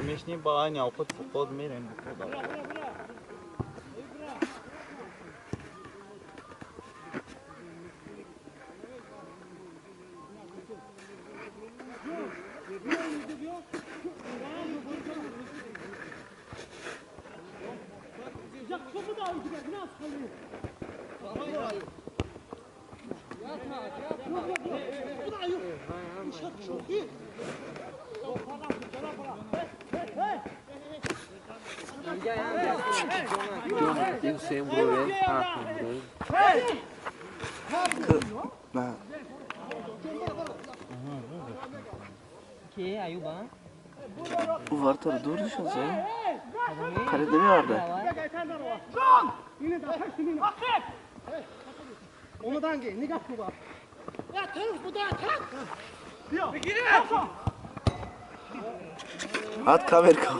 Мешни ба айни овқат фуқот мерем. Вартар дур нишаст, қариб намеоварда. Ад камерка.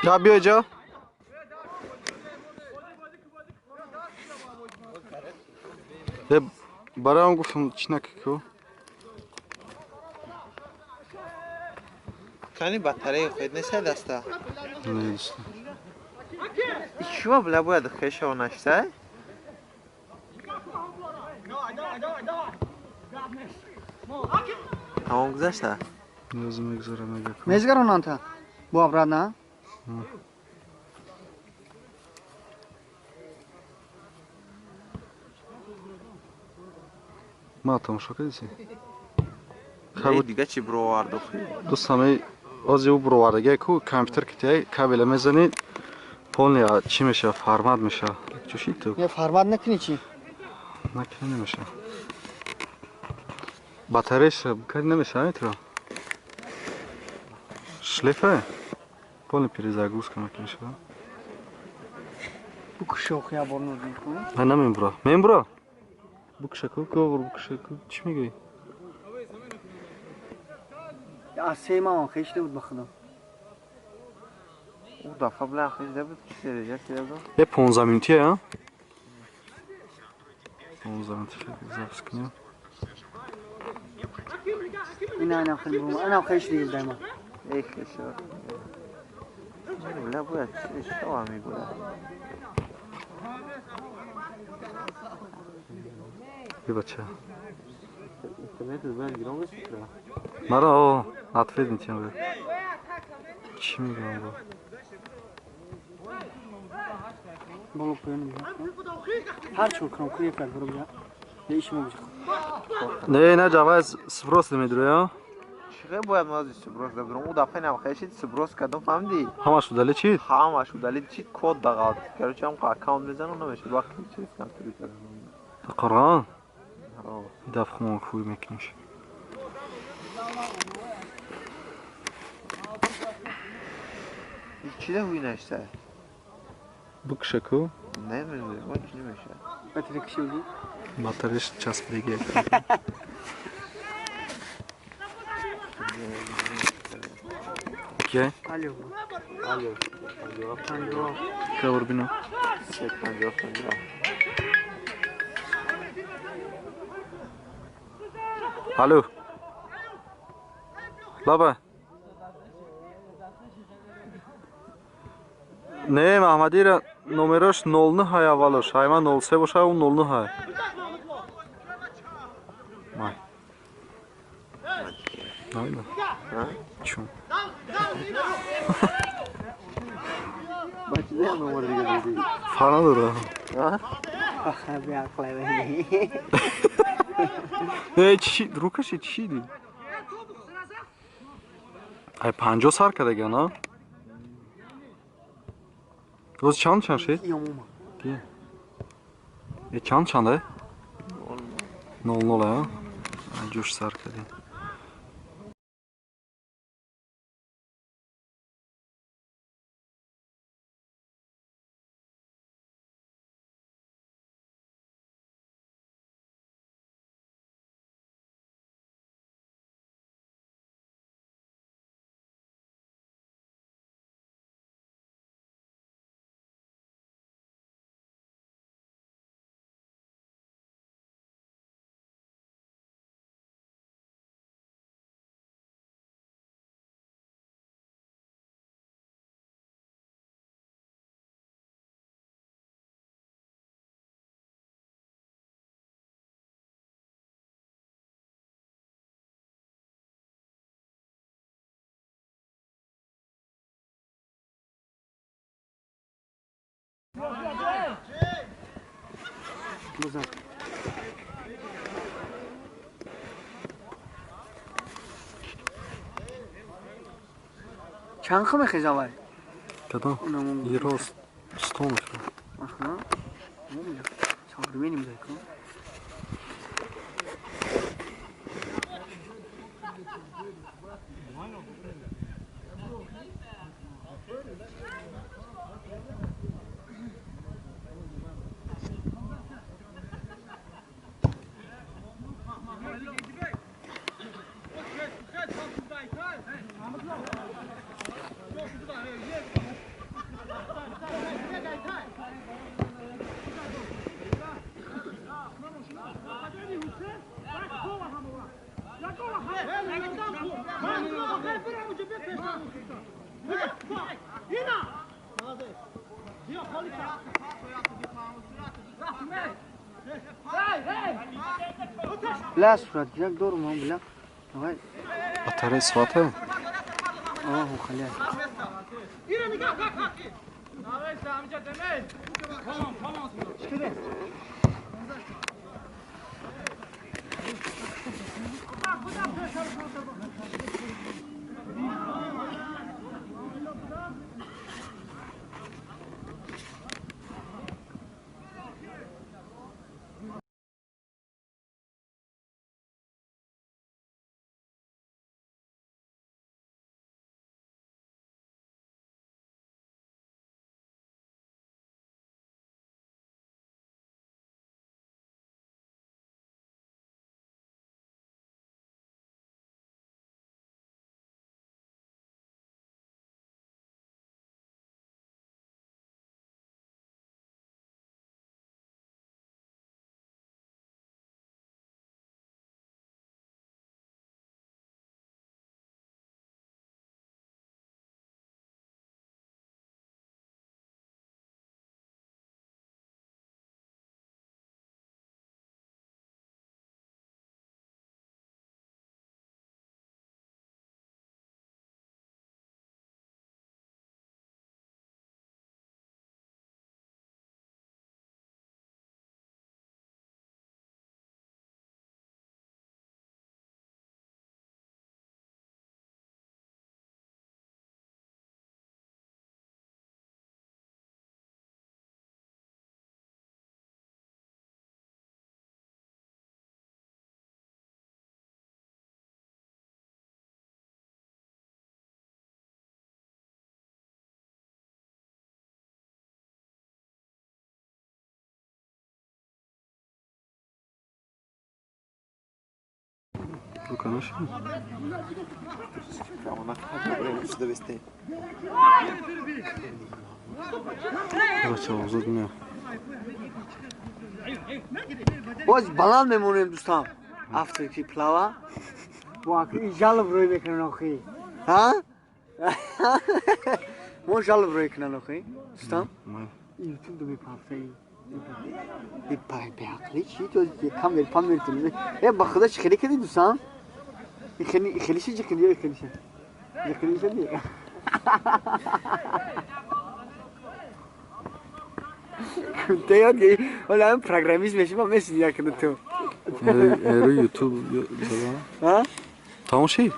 Ya bir hoca. Барам гуфтам чӣ накӣ? Кани батарея худ нест даста? Нест. Чима била бояд хеша нашта? Тамом гузашта? Низ мегузарам мега. Мезгаронанта? Бо обратно? Ма тамошо кардиси? Дига чӣ бироварду? Дӯстам, ози ӯ бировардагия ку компютер ки тияй кабела мезанӣ полный чӣ мешава, формат мешава. Чӯши ту? Не, формат накунӣ чӣ? Накунӣ намешава. Батареяш кари намешава метро? Шлефа? Полный перезагрузка мекунишава. Букушо я бор нужен. На намембро. Мембро? Букшаку, ковр букшаку. Чӣ мегӯӣ? Аз се ман хешда буд ба худо. Ӯ дафъа била хешда буд, ки сережа кида буд? Е 15 минути, а? 15 минути запись кунем. Ина хел бурум. Ана хеш дигар дайма. Эй хеша. Била бояд шава мегӯяд. Би бача. Интернет бояд гирон бошад? Мара о, ответ метиҳам. Чӣ мегӯям бо? Боло поён меояд. Ҳар чор кнопка як бурум я. Иш мебиҷ. Не, на ҷаваз сброс намедуря. Чиқе бояд мо аз сброс дабдурам. У дафъа нам хешид сброс кардам, фаҳмидӣ? Ҳамаш удалить чид? Ҳамаш удалить чид, код дағалт. Короче, ҳам аккаунт мезанам, намешад. Вақти чиз компютер кардам. Қуръон? Ҳо. Дафъ хумон хуй мекуниш. Чида ҳуй нашта? Бикша ку? Не, ман чи намешад. Батарея кишиди? Батареяш часпидаги. Ке? Алло. Алло. Алло. Кабр бино. 50 50. Алло. Лаба. Не, Маҳмадира номерош 09 ҳай аввалош. Ҳайма 03 боша, ӯ 09 ҳай. Май. Найда. Чун. Бачида номер дига дидӣ? Фарқ надора. Ха, беақлай вай. Не, чӣ рукаши чӣ ди? Ай 50 сар кардага, на? Роз чанд чанд шид? Ёмума. Ди. Э чанд чанда? 00 а? Ай ҷӯш сар кардем. Бозан. Чанд хел мехеза вай? Кадом? Ироз 100 мешавад. Аха. Современный музыка. Бля, суратгирак дорум, ам бля. Давай. Батарея свата? Оху, халя. Конечно. Боз баланд мемонем дӯстам. Афтики плава. Ва жалоб рӯй мекунан охи. Ҳа? Мо жалоб рӯй кунан охи. Дӯстам. YouTube ду мепафта ин. Ин беақлӣ чи то камер памер ту. Э ба худо чи хеле кардӣ дӯстам? Хеле хеле чи хеле хеле чи. Хеле чи ни. Те ёд гирӣ. Ҳола ҳам программист мешӣ ма меси якна ту. Эру YouTube ҳа? Тамом шид?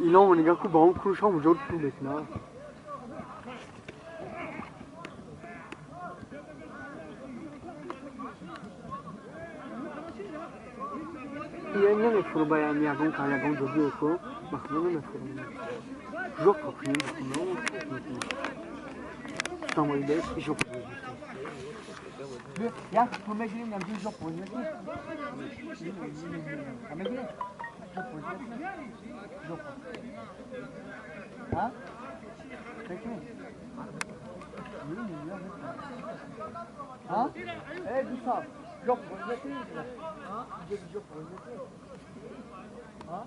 Иномо нигоҳ ку ба он круш ҳам ҷор пул мекунад. Я намефуру ба ягон кар ягон ҷо биё ку ба худо намефуру. Жопа кунем тамоидес жопа. Як пул мегирим намҷи жопа мекунем. Мегирем? Жопа. Ҳа? Мекунем? Ҳа? Э дӯстам, жопа мекунем? Ҳа? Жопа мекунем? Ҳа?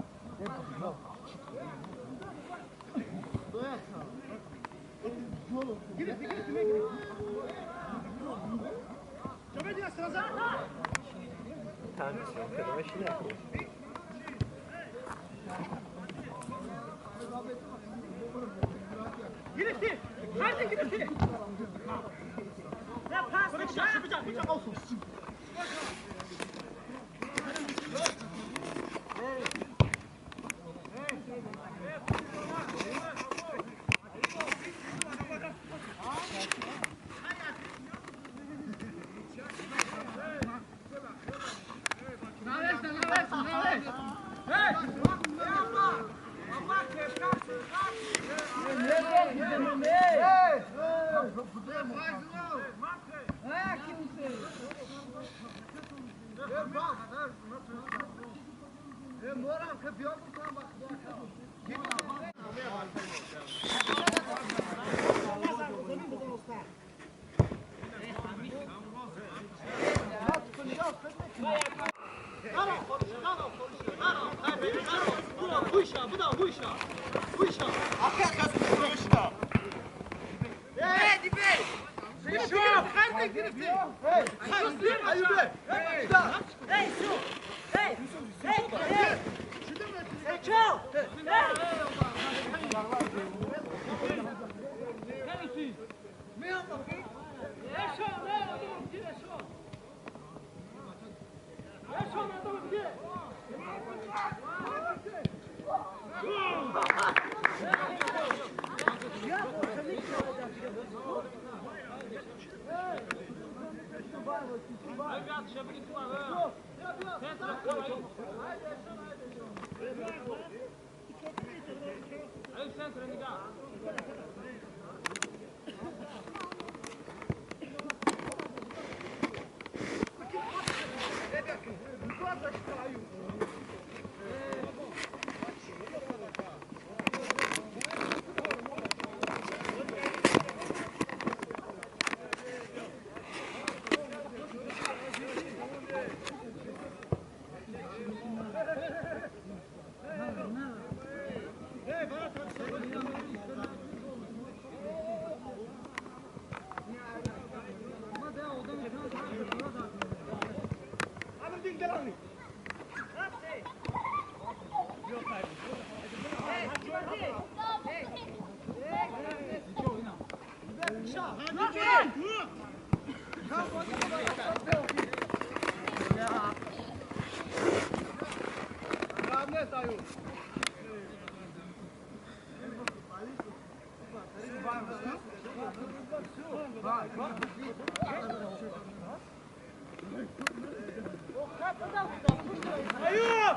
Ayup!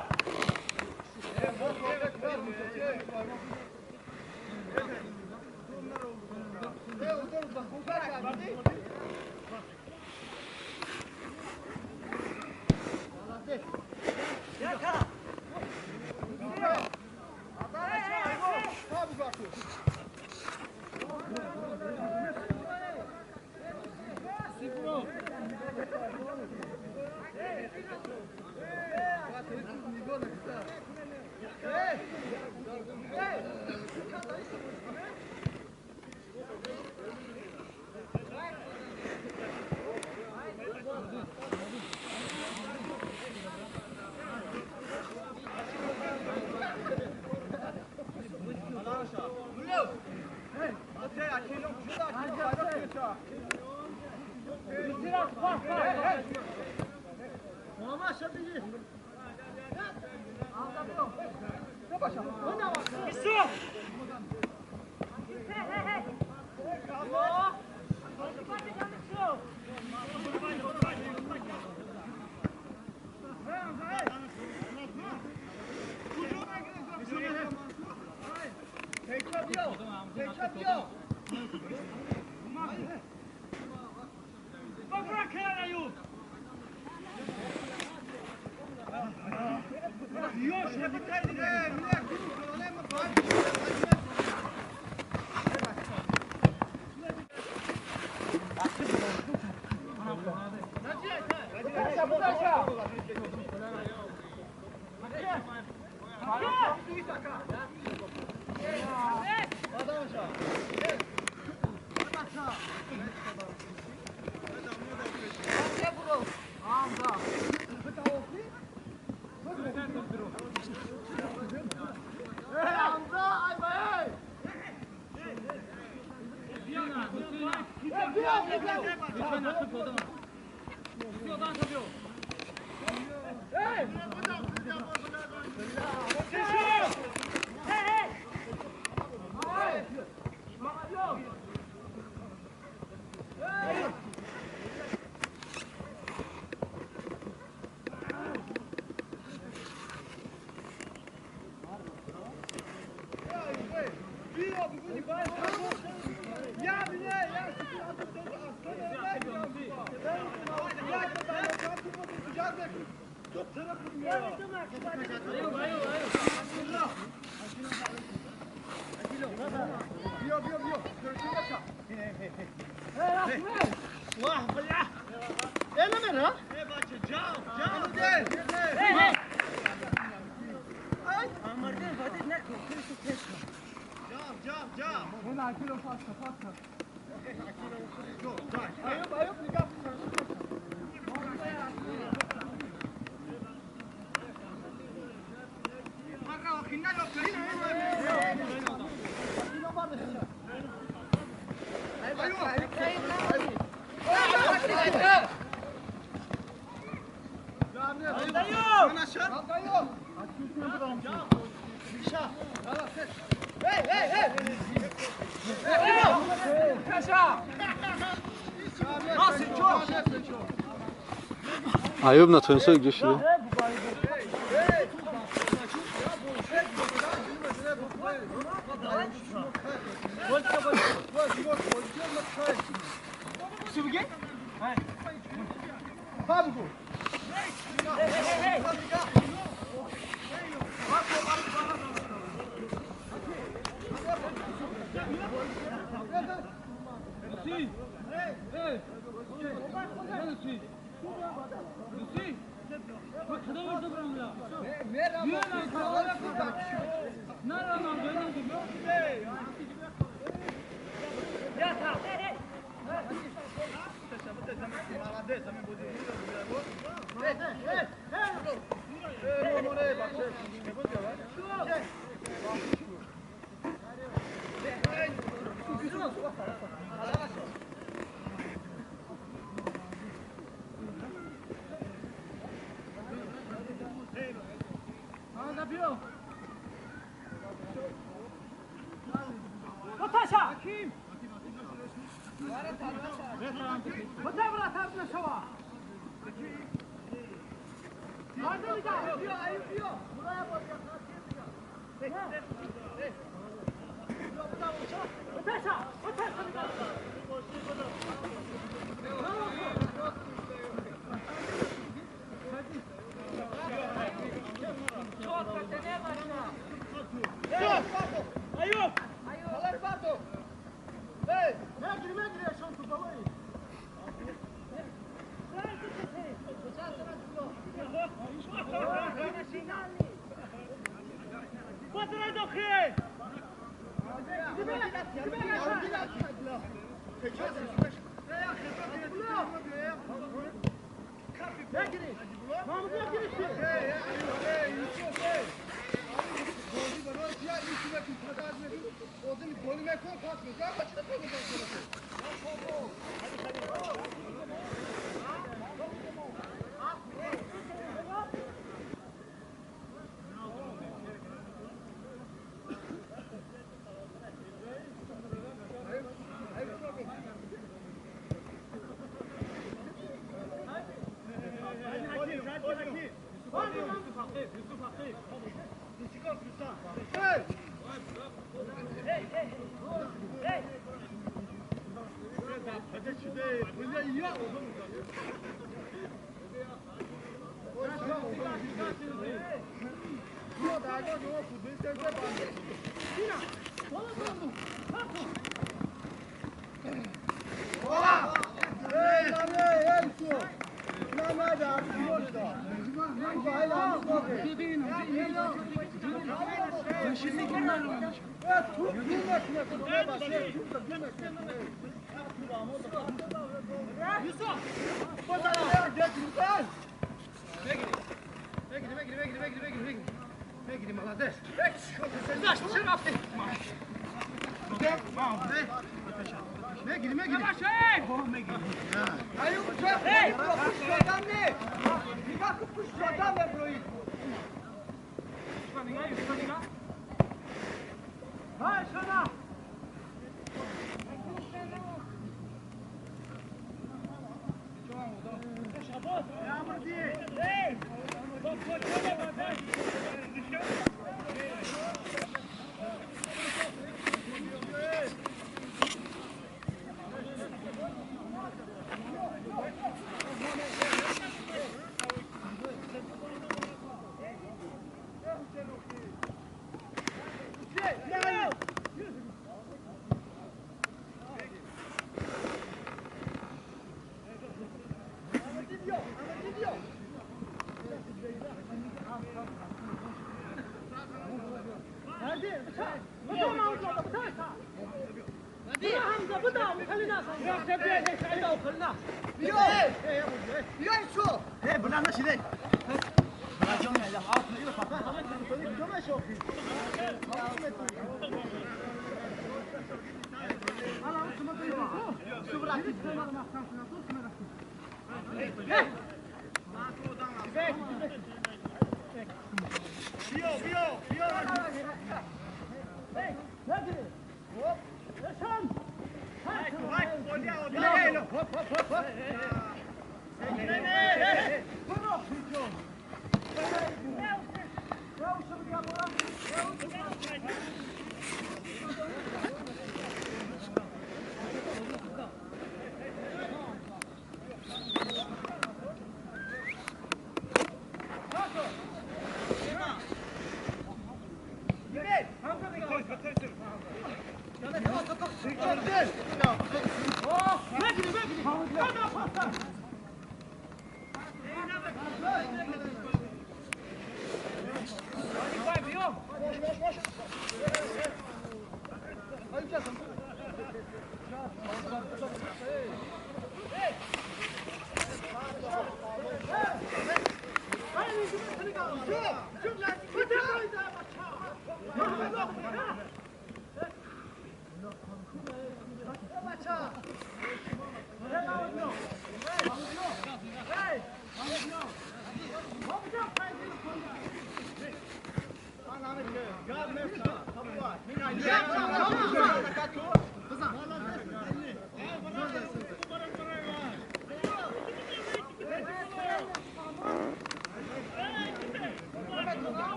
Аюб натонисто ҷо шуда.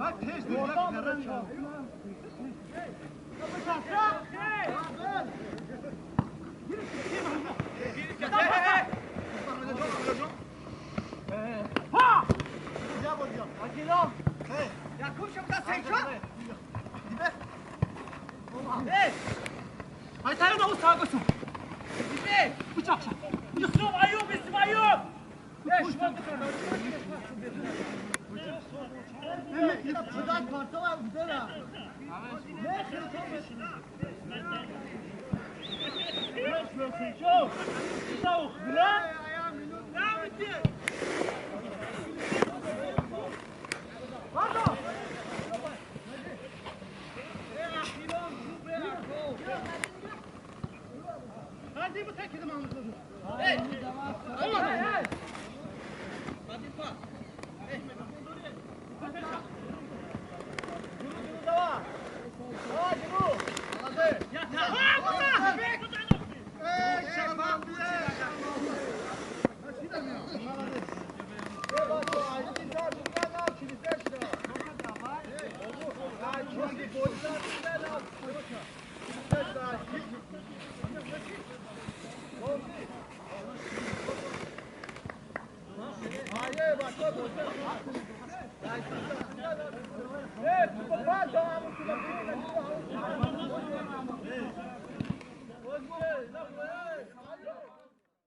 Hey,